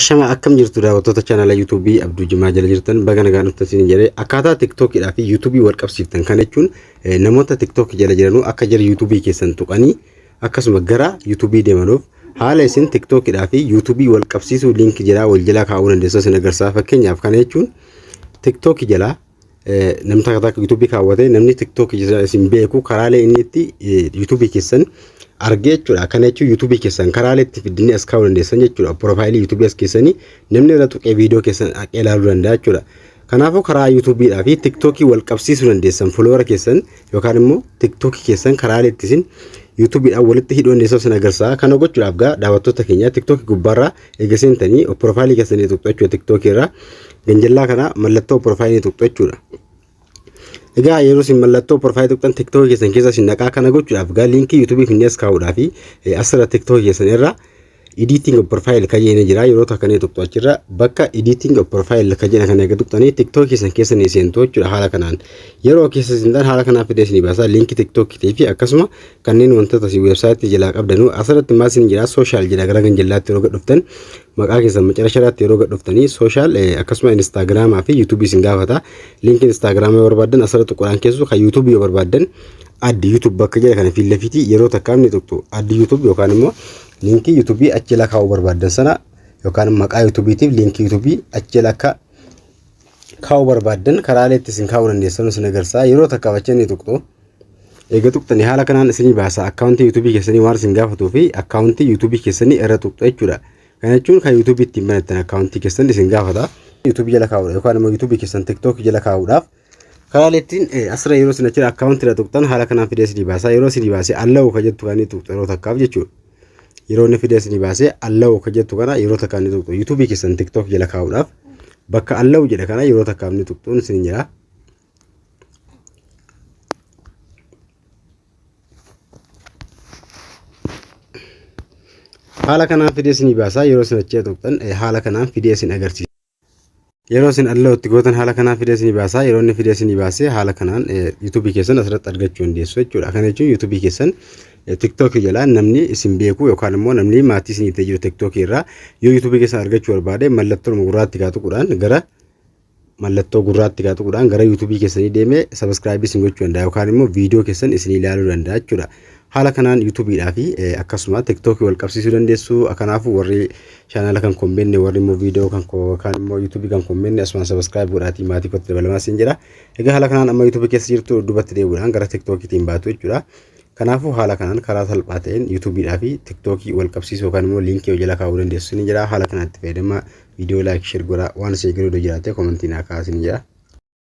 Ashama akkam jirtu daawwattoota chaanala yuutuubii Abduu Jimaa jala jirtan baga nagaan dhuftan isin jedhee akkaataa tiktookiidhaa fi yuutuubii wal qabsiiftan kana jechuun namoota tiktookii jala jiranuu akka jara yuutuubii keessan tuqanii akkasuma gara yuutuubii deemanuuf haala isin tiktookiidhaa fi yuutuubii wal qabsiisuu liinkii jalaa wal jalaa kaa'uu dandeessu isin agarsiisa. Fakkeenyaaf kana jechuun tiktookii jalaa namni takka takka yuutuubii kaawwatee namni tiktookii isin beeku karaalee inni itti yuutuubii keessan argee jechuudha. Kana jechuun yuutuubii keessan karaalee itti fiddinii as kaa'uu dandeessan jechuudha. Piroofaayilii yuutuubii as keessanii namni irra tuqee viidiyoo keessan haqee ilaaluu danda'a jechuudha. Kanaafuu karaa yuutuubiidhaa fi tiktookii wal qabsiisuu dandeessan fuloora keessan yookaan immoo tiktookii keessan karaalee itti isin yuutuubiidhaan walitti hidhuu dandeessan isin agarsiisa. Kana gochuudhaaf gaa daawwattoota keenya tiktookii gubbaarraa eega seentanii piroofaayilii keessanii tuqxu jechuudha tiktookii irraa. Ganjallaa kana mallattoo piroofaayilii tuqxu jechuudha. Egaa yeroo isin mallattoo piroofaayilii tuqxan tiktookii keessan keessa isin naqaa kana gochuudhaaf gaa liinkii yuutuubii finnee as kaa'uudhaa fi asirra tiktookii keessan irra editing of profile kan jedhanii jira yeroo takka ni tuqxu achirra bakka editing of profile kan jedhan kana eega tuqxanii tiktookii keessan keessa ni seentu jechuudha haala kanaan yeroo keessa seentan haala kanaan fidee isinii baasa liinkii tiktookii fi akkasuma kanneen wantoota isin weebsaayitii jalaa qabdanu asirratti maal isin jira sooshaal jedha gara ganjallaatti yeroo gad dhuftan maqaa keessan macarashaatti yeroo gad dhuftanii sooshaal akkasuma instaagiraamaa fi yuutuubii isin gaafata liinkii instaagiraamaa yoo barbaaddan asirra tuquudhaan keessu kan yuutuubii yoo barbaaddan addi yuutuub bakka jedha kana fiilla fiitii yeroo takkaaf ni tuqxu addi yuutuub yookaan immoo liinkii yuutuubii achi jala kaa'uu barbaaddan sana yookaan maqaa yuutuubiitiif liinkii yuutuubii achi jala akka kaa'uu barbaaddan karaalee itti isin kaa'uu dandeessan isin agarsiisa yeroo takkaaf achi ni tuqxu. Eega tuqxanii haala kanaan isinii baasa akkaawuntii yuutuubii keessanii waan isin gaafatuu fi akkaawuntii yuutuubii keessanii irra tuqxu jechuudha. Kana jechuun kan yuutuubii ittiin banattan akkaawuntii keessan isin gaafata. Yuutuubii jala kaa'uudha yookaan immoo yuutuubii keessan tiktookii jala kaa'uudhaaf karaalee ittiin asirra yeroo isin achirra akkaawuntii irra tuqxan haala kanaan fidee isinii baasa. Yeroo isinii baase allow ka jettu kan inni tuqxu yeroo takkaaf jechuudha. Yeroo inni fidee isinii baase allow ka jettu kana yeroo takkaan ni tuqxu. Yuutuubii keessan tiktook jala kaa'uudhaaf bakka allow jedha kana yeroo takkaaf ni tuqxuun isin jira. Haala kanaan fidee isinii baasa yeroo isin achii tuqxan haala kanaan fidee isin agarsiisa. Yeroo isin allow itti gootan haala kanaan fidee isinii baasa. Yeroo inni fidee isinii baase haala kanaan yuutuubii keessan asirratti argachuu dandeessu jechuudha. Kana jechuun yuutuubii keessan tiktookii jalaa namni isin beeku yookaan immoo namni maatii isinii ta'ee jiru tiktookii irraa yoo yuutuubii keessan argachuu barbaade mallattoo gurraatti kaa tuquudhaan gara mallattoo gurraatti kaa tuquudhaan gara yuutuubii keessanii deemee sabiskiraayibii isin gochuu danda'a yookaan immoo viidiyoo keessan isin ilaaluu danda'a jechuudha. Haala kanaan yuutuubiidhaa fi akkasuma tiktookii wal qabsiisuu dandeessu. Kanaafuu warri chaanaala kan koo hin beekne warri immoo viidiyoo kan koo yookaan immoo yuutuubii kan koo hin beekne asumaan sabiskiraayib godhaatii maatii kootti dabalamaa isin jedha. Egaa haala kanaan amma yuutuubii keessa jirtu duubatti deebi'uudhaan gara tiktookiitiin baatu jechuudha. Kanaafuu haala kanaan karaa salphaa ta'een yuutuubiidhaa fi tiktookii wal qabsiisuu yookaan immoo liinkii jala kaa'uu dandeessu ni jira. Haala kanaan itti fayyadamaa viidiyoo like share godhaa waan isin galu jiraate komentii naa kaa'aa isin jedha.